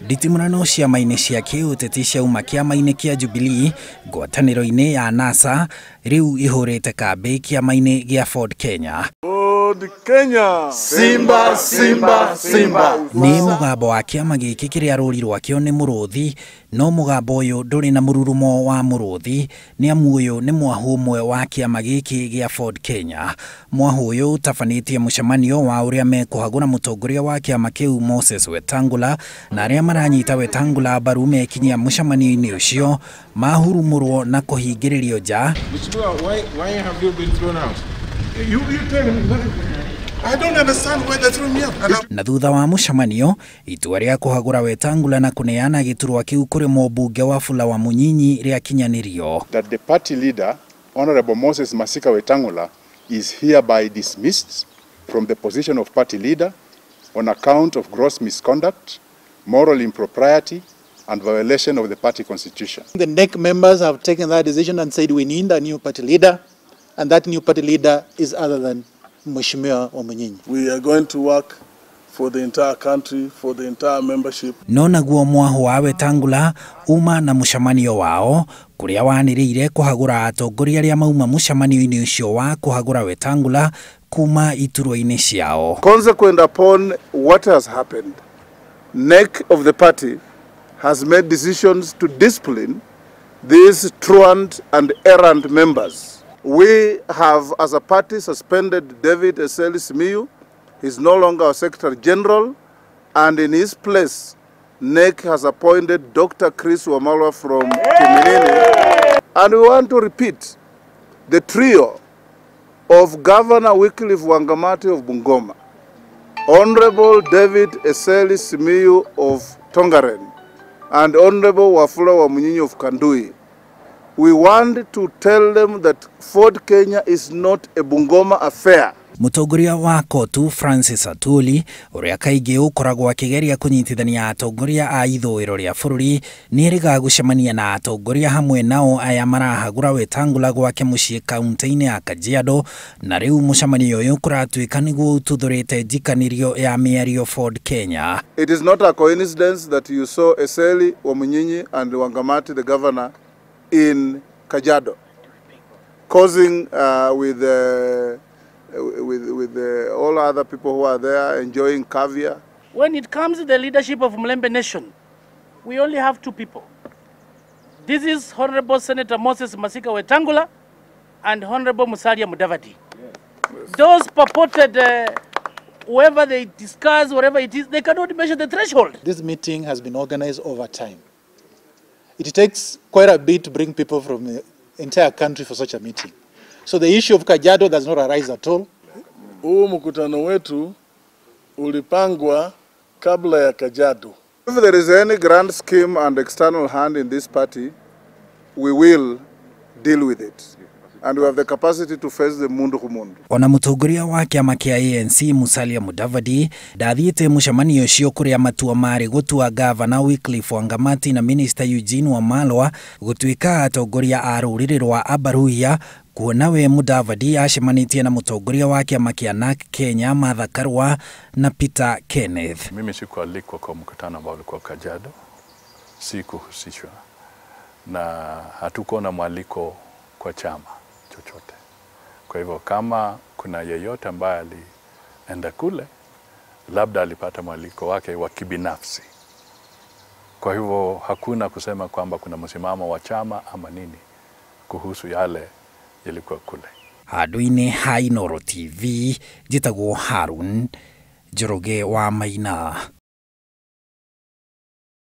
Nditimũrano ciama-inĩ cia kĩũteti ciauma kĩama-inĩ kĩa Jubilee ngwatanĩro-inĩ ya NASA rĩu ihũrĩte kambĩ kĩama-inĩ gĩa Ford Kenya. Ford Kenya. Simba, Simba, Simba. Nĩ mũgambo wa kĩama gĩkĩ kĩrĩa rũri rwakĩo nĩ mũrũthi, no mũgambo ũyũ ndũrĩ na mũrurumo wa mũrũthi, nĩ amu ũyũ nĩ mwahũ ũmwe wa kĩama gĩkĩ gĩa Ford Kenya. Mwahũ ũyũ ũtabanĩtie mũcemanio wa ũrĩa mekũhagũra mũtongoria wa kĩama kĩu Moses Wetangula, na arĩa maranyita Wetangula mbaru mekinyia mũcemanio-inĩ ũcio mahurumũrwo na kũhingĩrĩrio nja. Why have you been thrown out? You tell me. I don't understand why they threw me out. Na thutha wa mũcemanio itua rĩa kũhagũra Wetangula na kũneana gĩturwa kĩu kũrĩ mũmbunge Wafula wa Munyinyi rĩakinyanĩrio. That the party leader, Honorable Moses Masika Wetangula, is hereby dismissed from the position of party leader on account of gross misconduct, moral impropriety, and violation of the party constitution. The NEC members have taken that decision and said we need a new party leader, and that new party leader is other than Mheshimiwa Wamunyinyi. We are going to work for the entire country, for the entire membership. No naguo mwaho wa Wetangula uma na mũcemanio wao kũrĩa wanĩrĩire kũhagũra atongoria arĩa mauma mũcemanio-inĩ ũcio wa kũhagũra Wetangula kuma iturwa-inĩ ciao. Consequent upon what has happened, NEC of the party has made decisions to discipline these truant and errant members. We have, as a party, suspended David Eseli Simiyu. He's no longer our Secretary General, and in his place, NEC has appointed Dr. Chris Wamalwa from Kiminini. And we want to repeat the trio of Governor Wycliffe Wangamati of Bungoma, Honorable David Eseli Simiyu of Tongaren, and Honorable Wafula Wamunyinyi of Kandui. We want to tell them that Ford Kenya is not a Bungoma affair. Mũtongoria wa Kotu Francis Atwoli ũrĩa kaingĩ ũkoragwo akĩgeria kũnyitithania atongoria a ithũĩro rĩa bũrũri nĩerĩga gũcemania na atongoria hamwe nao aya marahagũra Wetangula gwake mũciĩ kaunti-inĩ ya Kajiado, na rĩu mũcemanio ũyũ kũratuĩka nĩguo ũtuthũrĩte njikanĩrio ya mĩario Ford Kenya. It is not a coincidence that you saw Eseli Wamunyinyi and Wangamati, the governor, in Kajiado, causing with all other people who are there enjoying caviar. When it comes to the leadership of Mulembe Nation, we only have two people. This is Honorable Senator Moses Masika Wetangula and Honorable Musalia Mudavadi. Yes. Those purported, whoever they discuss, whatever it is, they cannot measure the threshold. This meeting has been organized over time. It takes quite a bit to bring people from the entire country for such a meeting. So the issue of Kajiado does not arise at all. Huu mkutano wetu ulipangwa kabla ya Kajiado. If there is any grand scheme and external hand in this party, we will deal with it. And we have the capacity to face the mundu kumundu. Ona mũtongoria wa kĩama kĩa ANC Musalia Mudavadi ndathiĩte mũcemanio ũcio kũrĩa matua marĩ gũtua Gavana Wycliffe Wangamati na Minister Eugene Wamalwa gũtuĩka atongoria a rũrĩrĩ rwa Abaruhia, kuona we Mudavadi acemanĩtie na mũtongoria wa kĩama kĩa NARC Kenya Martha Karua na Peter Kenneth. Mimi sikualikwa kwa mkutano ambao ulikuwa Kajiado, sikuhusishwa na hatukuwa na mwaliko kwa chama chochote. Kwa hivyo kama kuna yeyote ambaye alienda kule, labda alipata mwaliko wake wa kibinafsi. Kwa hivyo hakuna kusema kwamba kuna msimamo wa chama ama nini kuhusu yale yalikuwa kule. Handũ-inĩ ha Inooro TV, njĩtagwo Harun Njoroge wa Maina.